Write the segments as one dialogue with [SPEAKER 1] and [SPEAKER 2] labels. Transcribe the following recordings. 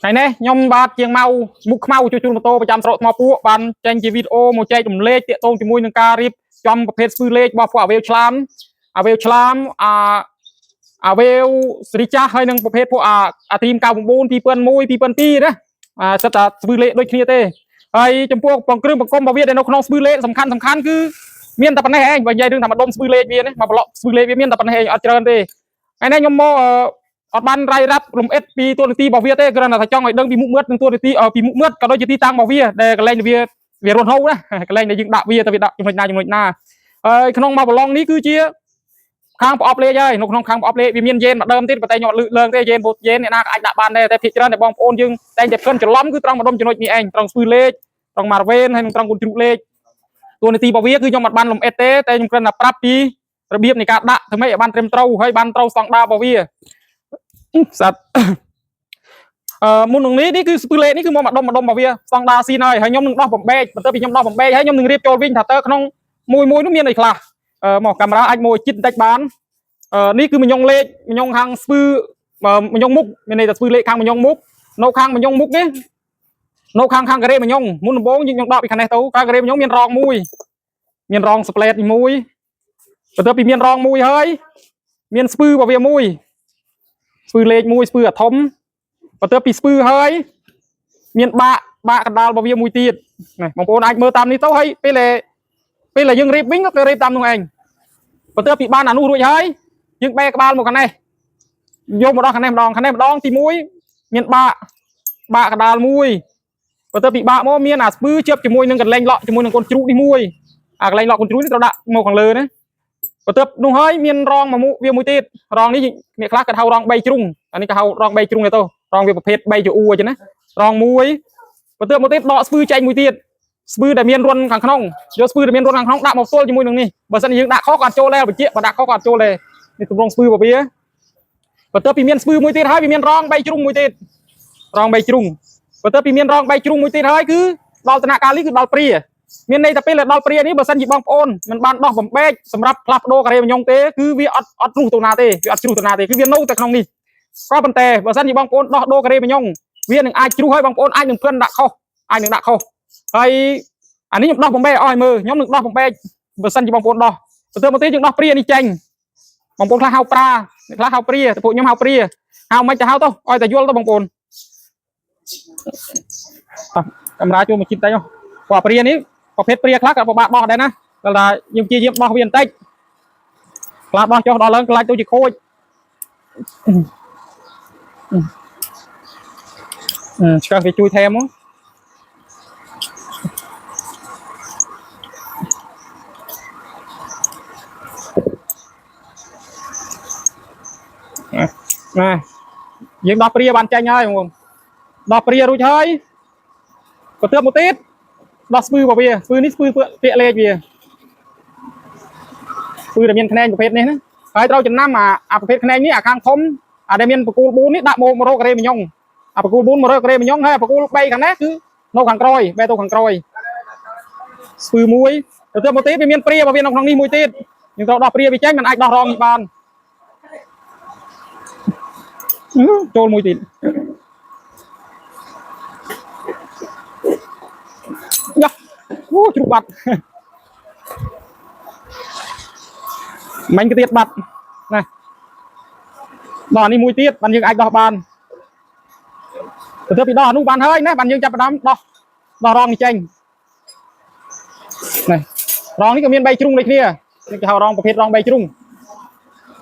[SPEAKER 1] ថ្ងៃនេះខ្ញុំបាទជាងម៉ៅមុខខ្មៅជួសជុលម៉ូតូប្រចាំស្រុកថ្មពួកបានចេញជាវីដេអូមកចែករំលែកទាក់ទងជាមួយនឹងការរៀបចំប្រភេទស្ពឺលេខរបស់ពួកអាវេវឆ្លាមអាវេវឆ្លាមអាអាវេវសេរីចាស់ហើយនិងប្រភេទពួកអាអាធីម99 2001 2002ណាអាសិតតែស្ពឺលេខដូចគ្នាទេហើយចំពោះបង្គ្រឿងបង្គុំរបស់វាដែលនៅក្នុងស្ពឺលេខសំខាន់សំខាន់គឺមានតែប៉ុណ្ណេះឯងបើនិយាយរឿងថាម្ដុំស្ពឺលេខវានេះមកប្លុកស្ពឺលេខវាមានតែប៉ុណ្ណេះឯងអត់ច្រើនទេថ្ងៃនេះខ្ញុំមកអត់បានរាយរាប់លំអិតពីតួនាទីរបស់វាទេគ្រាន់តែថាចង់ឲ្យដឹងពីមុខមាត់និងតួនាទីពីមុខមាត់ក៏ដូចជាទីតាំងរបស់វាដែលកន្លែងវាវារត់ហូរណាកន្លែងដែលយើងដាក់វាទៅវាដាក់ចំណុចណាចំណុចណាហើយក្នុងមកប្រឡងនេះគឺជាខាងប្រអប់លេខហើយនៅក្នុងខាងប្រអប់លេខវាមានយេនម្ដងទៀតប៉ុន្តែខ្ញុំអត់លើកឡើងទេយេនយេនអ្នកណាក៏អាចដាក់បានដែរតែភាគច្រើនតែបងប្អូនយើងតែងតែផ្កិនច្រឡំគឺត្រង់ម្ដុំចំណុចនេះឯងត្រង់ស្ពឺលេខត្រង់ម៉ារវេនហើយនិងត្រង់គុណជ្រូកលេខតួនាទីរបស់វាគឺខ្ញុំអត់បានលំអិតទេតែខ្ញុំគ្រាន់តែប្រាប់ពីរបៀបនៃការដាក់ធ្វើម៉េចឲ្យបានត្រឹមត្រូវហើយបានត្រូវស្តង់ដាររបស់វា សត្វអឺមុននឹងនេះនេះគឺស្ពឺលេខនេះគឺមកម្ដុំម្ដុំរបស់វាស្តង់ដារស៊ីនហើយហើយខ្ញុំនឹងដោះបំបែកបន្ទាប់ពីខ្ញុំដោះបំបែកហើយខ្ញុំនឹងរៀបចូលវិញថាតើក្នុងមួយមួយនោះមានអីខ្លះអឺមកកាមេរ៉ាអាចមកជិតបន្តិចបានអឺនេះគឺមញងលេខមញងខាងស្ពឺមញងមុខមានន័យថាស្ពឺលេខខាងមញងមុខនៅខាងមញងមុខនេះនៅខាងខាងការ៉េមញងមុនដំបូងយើងខ្ញុំដកពីខាងនេះទៅខាងការ៉េមញងមានរងមួយមានរងស្ផ្លេតនេះមួយបន្ទាប់ពីមានរងមួយហើយមានស្ពឺរបស់វាមួយ ស្ពឺលេខមួយស្ពឺអាធំបន្ទាប់ពីស្ពឺហើយមានបាក់បាក់កណ្ដាលរបស់វាមួយទៀតណាបងប្អូនអាចមើលតាមនេះទៅហើយពេលដែលពេលដែលយើងរៀបវិញក៏គេរៀបតាមនោះឯងបន្ទាប់ពីបានអានោះរួចហើយយើងបែរក្បាលមកខាងនេះយកមកដល់ខាងនេះម្ដងខាងនេះម្ដងទី1មានបាក់បាក់កណ្ដាលមួយបន្ទាប់ពីបាក់មកមានអាស្ពឺជាប់ជាមួយនឹងកន្លែងលក់ជាមួយនឹងកូនជ្រូកនេះមួយអាកន្លែងលក់កូនជ្រូកនេះត្រូវដាក់មកខាងលើណាបន្ទាប់នោះហើយមានរងមួយមុខវាមួយទៀតរងនេះអ្នកខ្លះគាត់ហៅរង3ជ្រុងអានេះគេហៅរង3ជ្រុងទេទៅរងវាប្រភេទ3ជអួអញ្ចឹងណារងមួយបន្ទាប់មកទៀតដកស្ពឺចែកមួយទៀតស្ពឺដែលមានរន្ធខាងក្នុងយកស្ពឺដែលមានរន្ធខាងក្នុងដាក់មកទល់ជាមួយនឹងនេះបើសិនជាយើងដាក់ខុសក៏អត់ចូលដែរបញ្ជាក់បើដាក់ខុសក៏អត់ចូលដែរនេះទម្រង់ស្ពឺរបស់វាបន្ទាប់ពីមានស្ពឺមួយទៀតហើយវាមានរង3ជ្រុងមួយទៀតរង3ជ្រុងបន្ទាប់ពីមានរង3ជ្រុងមួយទៀតហើយគឺដល់តំណាក់កាលនេះគឺដល់ព្រាមានន័យថាពេលដល់ព្រានេះបើសិនជាបងប្អូនមិនបានដោះបំបែកសម្រាប់ផ្លាស់ប្ដូរការ៉េមញងទេគឺវាអត់អត់ជ្រុះទៅណាទេវាអត់ជ្រុះទៅណាទេគឺវានៅតែក្នុងនេះក៏ប៉ុន្តែបើសិនជាបងប្អូនដោះដូរការ៉េមញងវានឹងអាចជ្រុះហើយបងប្អូនអាចនឹងព្រិនដាក់ខុសអាចនឹងដាក់ខុសហើយអានេះខ្ញុំដោះបំបែកអស់ឲ្យមើលខ្ញុំនឹងដោះបំបែកបើសិនជាបងប្អូនដោះបន្ទាប់មកទៀតយើងដោះព្រានេះចេញបងប្អូនខ្លះហៅប្រាអ្នកខ្លះហៅព្រាតែពួកខ្ញុំហៅព្រាហៅមិនទៅហៅទៅឲ្យតែយល់ទៅបងប្អូនតោះកាមេរ៉ាចូលមកជិតតិចហ៎ព្រោះព្រានេះប្រភេទព្រាខ្លះក៏ពិបាកដោះដែរណាដល់តែយើងព្យាយាមដោះវាបន្តិចខ្លះដោះចុះដល់ឡើងខ្លាចទៅជាខូចឆ្កឹះវាជួយថែមមកណាយើងដោះព្រាបានចេញហើយបងប្អូនដោះព្រារួចហើយបន្ទាប់មកទៀតដោះស្ពឺរបស់វាស្ពឺនេះស្ពឺពាក្យលេខវាស្ពឺដែលមានខ្នែងប្រភេទនេះណាហើយត្រូវចំណាំអាអាប្រភេទខ្នែងនេះអាខាងធំអាដែលមានបកគូល4នេះដាក់មករកការ៉េមញងអាបកគូល4មករកការ៉េមញងហើយអាបកគូល3ខាងនេះគឺនៅខាងក្រោយបែរទៅខាងក្រោយស្ពឺមួយបន្ទាប់មកទៀតវាមានព្រារបស់វានៅក្នុងនេះមួយទៀតយើងត្រូវដោះព្រាវាចេញមិនអាចដោះរងនេះបានចូលមួយទៀតយ៉ាអូជ្រុះបាត់ មិញក៏ទៀតបាត់ណាដល់នេះមួយទៀតបានយើងអាចដោះបានទៅទៅពីដោះអានោះបានហើយណាបានយើងចាប់ផ្ដើមដោះដោះរងនេះចេញនេះរងនេះក៏មាន3ជ្រុងដូចគ្នានេះគេហៅរងប្រភេទរង3ជ្រុង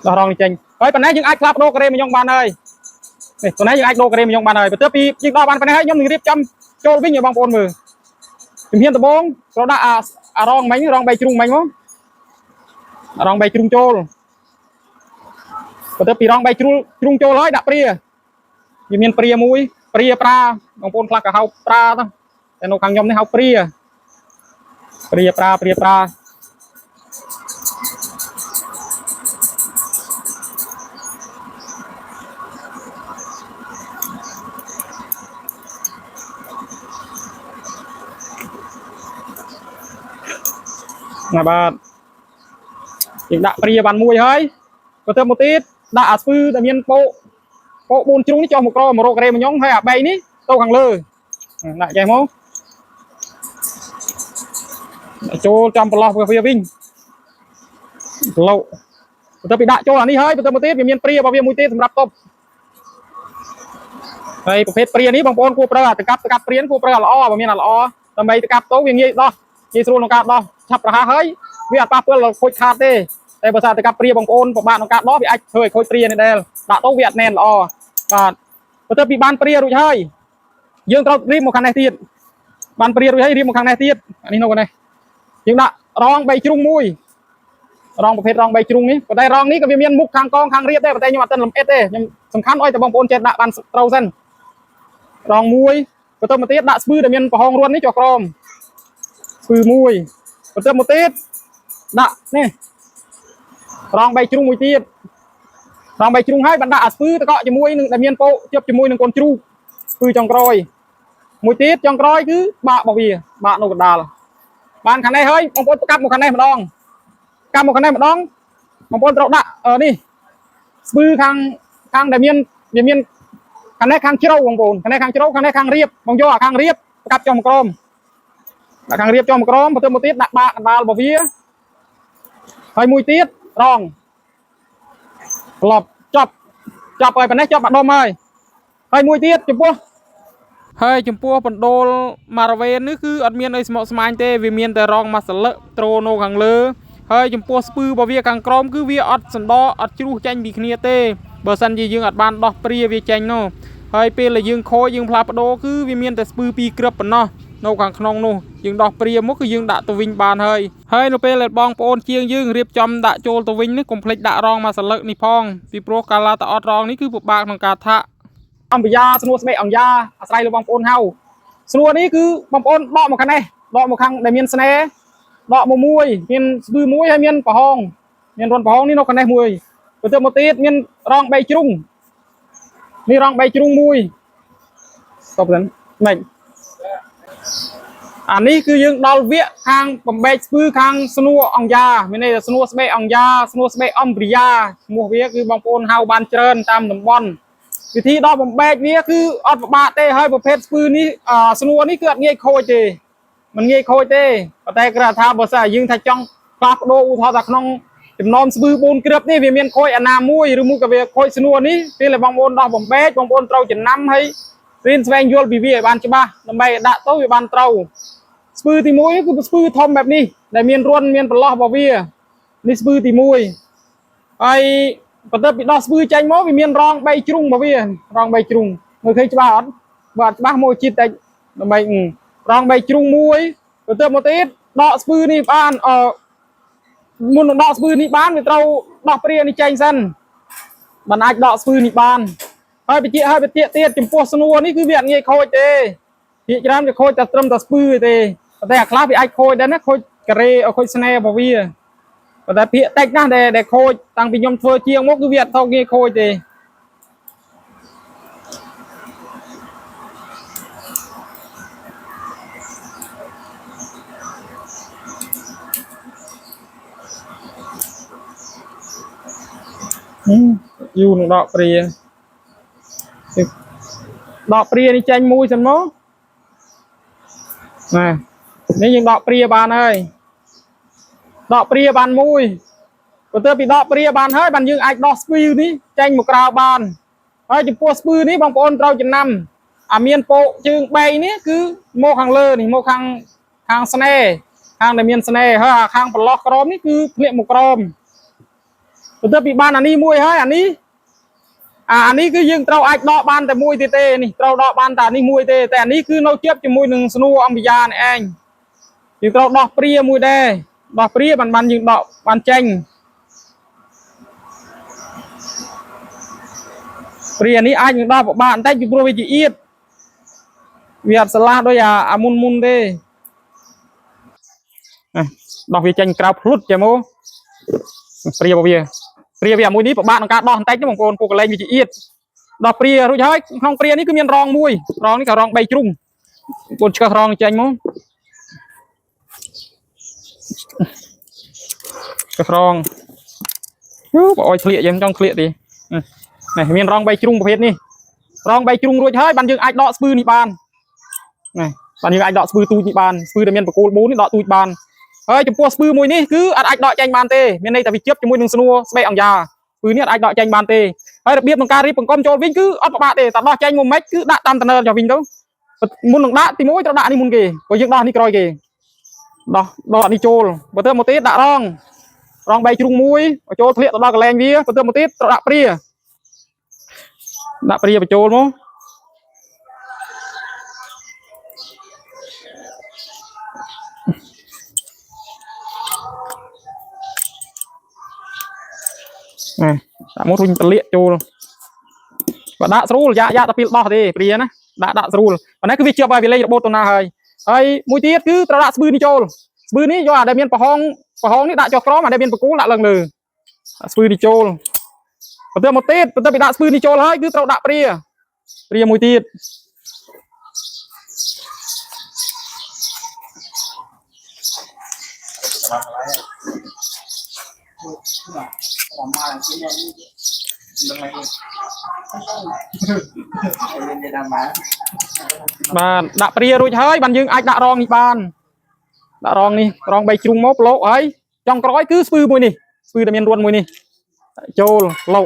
[SPEAKER 1] ដោះរងនេះចេញហើយប៉ុណ្ណេះយើងអាចផ្លាស់ប្ដូរការ៉េមញងបានហើយនេះប៉ុណ្ណេះយើងអាចដូរការ៉េមញងបានហើយបន្ទាប់ពីយើងដោះបានប៉ុណ្ណេះហើយខ្ញុំនឹងរៀបចំចូលវិញឲ្យបងប្អូនមើលជំហានដំបូងត្រូវដាក់អាអារងមិញរង3ជ្រុងមិញមករង3ជ្រុងចូលបន្ទាប់ពីរង3ជ្រុងជ្រុងចូលហើយដាក់ព្រាវាមានព្រាមួយព្រាប្រាបងប្អូនខ្លះក៏ហៅប្រាទៅតែនៅខាងខ្ញុំនេះហៅព្រាព្រាប្រាព្រាប្រាណាបាទយើងដាក់ព្រាបានមួយហើយបន្ទាប់មកទៀតដាក់អាស្ពឺដែលមានពោកពោក4ជ្រុងនេះចុះមកក្រមករកការ៉េមញងហើយអា3នេះ ទៅខាងលើដាក់ចេះមកដាក់ចូលចំប្រឡោះវាវិញក្លោបន្ទាប់ពីដាក់ចូលអានេះហើយបន្តមកទៀតវាមានព្រារបស់វាមួយទៀតសម្រាប់តបហើយប្រភេទព្រានេះបងប្អូនគួរប្រើអាតកាប់តកាប់ព្រានគួរប្រើអាល្អបើមានអាល្អដើម្បីតកាប់ទៅវាងាយដោះងាយស្រួលក្នុងការដោះឆាប់រហ័សហើយវាអត់ប៉ះពាល់ដល់ខូចខាតទេតែបើសារតកាប់ព្រាបងប្អូនពិបាកក្នុងការដោះវាអាចធ្វើឲ្យខូចព្រានេះដែរដាក់ទៅវាអត់ណែនល្អបាទបន្ទាប់ពីបានព្រារួចហើយយើងត្រូវរៀបមកខាងនេះទៀតបានព្រារួចហើយរៀបមកខាងនេះទៀតអានេះនៅខាងនេះយើងដាក់រង3ជ្រុងមួយរងប្រភេទរង3ជ្រុងនេះប៉ុន្តែរងនេះក៏វាមានមុខខាងកងខាងរៀបដែរប៉ុន្តែខ្ញុំអត់ទាន់លំអិតទេខ្ញុំសំខាន់ឲ្យតែបងប្អូនចេះដាក់បានត្រូវសិនរងមួយបន្ទាប់មកទៀតដាក់ស្ពឺដែលមានប្រហោងរួននេះចុះក្រោមស្ពឺមួយបន្ទាប់មកទៀតដាក់នេះរង3ជ្រុងមួយទៀតរង3ជ្រុងហើយបានដាក់អាស្ពឺតកជាមួយនឹងដែលមានពោជាប់ជាមួយនឹងកូនជ្រូកស្ពឺចុងក្រោយមួយទៀតចុងក្រោយគឺបាក់របស់វាបាក់នៅកណ្ដាលបានខាងនេះហើយបងប្អូនកាប់មកខាងនេះម្ដងកាប់មកខាងនេះម្ដងបងប្អូនត្រូវដាក់នេះស្ពឺខាងខាងដែលមានវាមានខាងនេះខាងជ្រៅបងប្អូនខាងនេះខាងជ្រៅខាងនេះខាងរៀបបងយកអាខាងរៀបកាប់ចុះមកក្រោមដាក់ខាងរៀបចុះមកក្រោមបន្ទាប់មកទៀតដាក់បាក់កណ្ដាលរបស់វាហើយមួយទៀតរងក្លប់ចប់ចប់ហើយប៉ុណ្ណេះចប់បាក់ដុំហើយហើយមួយទៀតចំពោះហើយចំពោះបណ្ដូលម៉ារ៉ាវេននេះគឺអត់មានអីស្មុគស្មាញទេវាមានតែរងមួយសន្លឹកត្រូនៅខាងលើហើយចំពោះស្ពឺរបស់វាខាងក្រោមគឺវាអត់សណ្ដោអត់ជ្រុះចេញពីគ្នាទេបើសិនជាយើងអត់បានដោះព្រាវាចេញនោះហើយពេលដែលយើងខូចយើងផ្លាស់ប្ដូរគឺវាមានតែស្ពឺពីរគ្រាប់ប៉ុណ្ណោះនៅខាងក្នុងនោះយើងដោះព្រាមកគឺយើងដាក់ទៅវិញបានហើយហើយនៅពេលដែលបងប្អូនជាងយើងរៀបចំដាក់ចូលទៅវិញនេះកុំភ្លេចដាក់រងមួយសន្លឹកនេះផងពីព្រោះកាឡាតអត់រងនេះគឺពិបាកក្នុងការថាក់អំបយាស្នួរស្បែកអង្គយ៉ាអាស្រ័យលើបងប្អូនហៅស្នួរនេះគឺបងប្អូនដកមកខាងនេះដកមកខាងដែលមានស្នេហ៍ដកមកមួយមានស្ពឺមួយហើយមានប្រហោងមានរន្ធប្រហោងនេះនៅខាងនេះមួយបន្ទាប់មកទៀតមានរង3ជ្រុងនេះរង3ជ្រុងមួយស្តុបសិនម៉េចអានេះគឺយើងដល់វគ្គខាងបំបែកស្ពឺខាងស្នួរអង្គយ៉ាមានន័យថាស្នួរស្បែកអង្គយ៉ាស្នួរស្បែកអំព្រិយាឈ្មោះវាគឺបងប្អូនហៅបានច្រើនតាមតំបន់វិធីដោះបំបែកវាគឺអត់ពិបាកទេហើយប្រភេទស្ពឺនេះស្នួរនេះគឺអត់ងាយខូចទេมันងាយខូចទេប៉ុន្តែគ្រាន់ថាបើសិនយើងថាចង់ផ្លាស់ប្ដូរឧទាហរណ៍ថាក្នុងចំណោមស្ពឺ4គ្រាប់នេះវាមានខូចអាណាមួយឬមួយក៏វាខូចស្នួរនេះពេលដែលបងប្អូនដោះបំបែកបងប្អូនត្រូវចំណាំហើយរៀនស្វែងយល់ពីវាឲ្យបានច្បាស់ដើម្បីឲ្យដាក់ទៅវាបានត្រូវស្ពឺទី1គឺស្ពឺធំបែបនេះដែលមានរន្ធមានប្រឡោះរបស់វានេះស្ពឺទី1ហើយបន្ទាប់ពីដោះស្ពឺចេញមកវាមានរង3ជ្រុងរបស់វារង3ជ្រុងមើលឃើញច្បាស់អត់បើអត់ច្បាស់មកជាតិតិចដើម្បីរង3ជ្រុងមួយបន្ទាប់មកទៀតដកស្ពឺនេះបានអឺមុននឹងដកស្ពឺនេះបានវាត្រូវដោះព្រានេះចេញសិនมันអាចដកស្ពឺនេះបានហើយបញ្ជាហើយបញ្ជាទៀតចំពោះស្នួរនេះគឺវាអត់ងាយខូចទេភាគច្រើនវាខូចតែត្រឹមតែស្ពឺទេប៉ុន្តែអាខ្លះវាអាចខូចដែរណាខូចការ៉េខូចស្នេហ៍របស់វាប៉ុន្តែភាគតិចណាស់ដែលខូចតាំងពីខ្ញុំធ្វើជាងមកគឺវាអត់ទៅងាយខូចទេយូរនឹងដកព្រាដកព្រានេះចេញមួយសិនមកណានេះយើងដកព្រាបានហើយដកព្រាបានមួយបន្ទាប់ពីដកព្រាបានហើយបានយើងអាចដោះស្ពឺនេះចេញមកក្រៅបានហើយចំពោះស្ពឺនេះបងប្អូនត្រូវចំណាំអាមានពោកជើងបែកនេះគឺមកខាងលើនេះមកខាងខាងស្នេហ៍ខាងដែលមានស្នេហ៍ហើយអាខាងប្រឡោះក្រោមនេះគឺធ្លាក់មកក្រោមបន្ទាប់ពីបានអានេះមួយហើយអានេះអានេះគឺយើងត្រូវអាចដកបានតែមួយទេទេនេះត្រូវដកបានតែនេះមួយទេតែអានេះគឺនៅជាប់ជាមួយនឹងស្នួរអំបយានេះឯងយើងត្រូវដោះព្រាមួយដែរដោះព្រាបានបានយើងដកបានចេញព្រានេះអាចនឹងដោះពិបាកបន្តិចពីព្រោះវាជាអៀតវាអត់ស្លាស់ដោយអាមុនមុនទេដោះវាចេញក្រៅភ្លុតចេះមកព្រារបស់វាព្រាវាមួយនេះពិបាកក្នុងការដោះបន្តិចទេបងប្អូនពួកកលែងវាជាអៀតដោះព្រារួចហើយក្នុងព្រានេះគឺមានរងមួយរងនេះក៏រង3ជ្រុងបងប្អូនឆ្កឹះរងចេញមកឆ្កឹះរងយូបើអោយធ្លាកយើងចង់ធ្លាកទេនេះមានរង3ជ្រុងប្រភេទនេះ រង3ជ្រុងរួចហើយបានយើងអាចដកស្ពឺនេះបានណាបានយើងអាចដកស្ពឺទូចនេះបានស្ពឺដែលមានបកគោល4នេះដកទូចបានហើយចំពោះស្ពឺមួយនេះគឺអត់អាចដកចេញបានទេមានន័យថាវាជៀបជាមួយនឹងស្នួរស្បែកអង្យ៉ាស្ពឺនេះអត់អាចដកចេញបានទេហើយរបៀបក្នុងការរៀបបង្កុំចូលវិញគឺអត់ពិបាកទេតែដោះចេញមកមិនគឺដាក់តាមតំណើចុះវិញទៅមុននឹងដាក់ទី1ត្រូវដាក់នេះមុនគេព្រោះយើងដោះនេះក្រោយគេដោះដកនេះចូលបើទៅមកទៀតដាក់រងរង3ជ្រុងមួយបញ្ចូលធ្លាក់ទៅដល់កន្លែងវាបើទៅមកទៀតត្រូវដាក់ព្រាដាក់ព្រាបញ្ចូលមក ណាដាក់មករុញតលៀកចូលបើដាក់ស្រួលយ៉ាយ៉ាតែពីដោះទេព្រាណាដាក់ដាក់ស្រួលប៉ុន្តែគឺវាជាប់ហើយវាលេងរបូតទៅណាហើយហើយមួយទៀតគឺត្រូវដាក់ស្បឺនេះចូលស្បឺនេះយកអាដែលមានប្រហោងប្រហោងនេះដាក់ចុះក្រោមអាដែលមានបកគោលដាក់ឡើងលើដាក់ស្បឺនេះចូលបន្ទាប់មកទៀតបន្ទាប់ពីដាក់ស្បឺនេះចូលហើយគឺត្រូវដាក់ព្រាព្រាមួយទៀតបាទដាក់ព្រារួចហើយបានយើងអាចដាក់រងនេះបានដាក់រងនេះរង3ជ្រុងមកប្លោកហើយចុងក្រោយគឺស្ពឺមួយនេះស្ពឺដែលមានរួនមួយនេះចូលប្លោក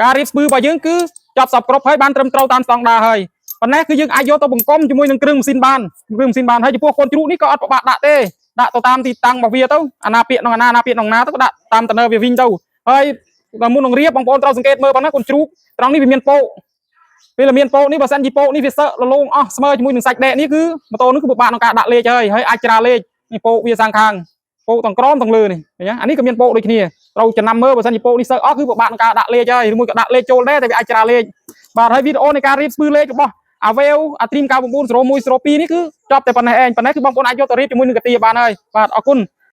[SPEAKER 1] ការរៀបស្ពឺរបស់យើងគឺចប់សពគ្រប់ហើយបានត្រឹមត្រូវតាមស្តង់ដារហើយប៉ុន្តែគឺយើងអាចយកទៅបង្កុំជាមួយនឹងគ្រឿងម៉ាស៊ីនបានគ្រឿងម៉ាស៊ីនបានហើយចំពោះកូនជ្រូកនេះក៏អត់ពិបាកដាក់ទេដាក់ទៅតាមទីតាំងរបស់វាទៅអាណាពាក្យក្នុងអាណាអាណាពាក្យក្នុងណាទៅក៏ដាក់តាមតំណើវាវិញទៅហើយដល់មុននឹងរៀបបងប្អូនត្រូវសង្កេតមើលប៉ុណ្ណាកូនជ្រូកត្រង់នេះវាមានពោក ពេលមានពោកនេះបើសិនជាពោកនេះវាសឹកលលងអស់ស្មើជាមួយនឹងសាច់ដែកនេះគឺម៉ូតូនេះគឺពិបាកក្នុងការដាក់លេខហើយហើយអាចច្រាលេខនេះពោកវាសាងខាងពោកទាំងក្រោមទាំងលើនេះឃើញទេអានេះក៏មានពោកដូចគ្នាត្រូវចំណាំមើលបើសិនជាពោកនេះសឹកអស់គឺពិបាកក្នុងការដាក់លេខហើយឬមួយក៏ដាក់លេខចូលដែរតែវាអាចច្រាលេខបាទហើយវីដេអូនៃការរៀបស្ពឺលេខរបស់អាវេវអាទ្រីម990102នេះគឺចប់តែប៉ុណ្ណេះឯងប៉ុណ្ណេះគឺបងប្អូនអាចយកទៅរៀបជាមួយនឹងកាទៀបានហើយបាទអរគុណ។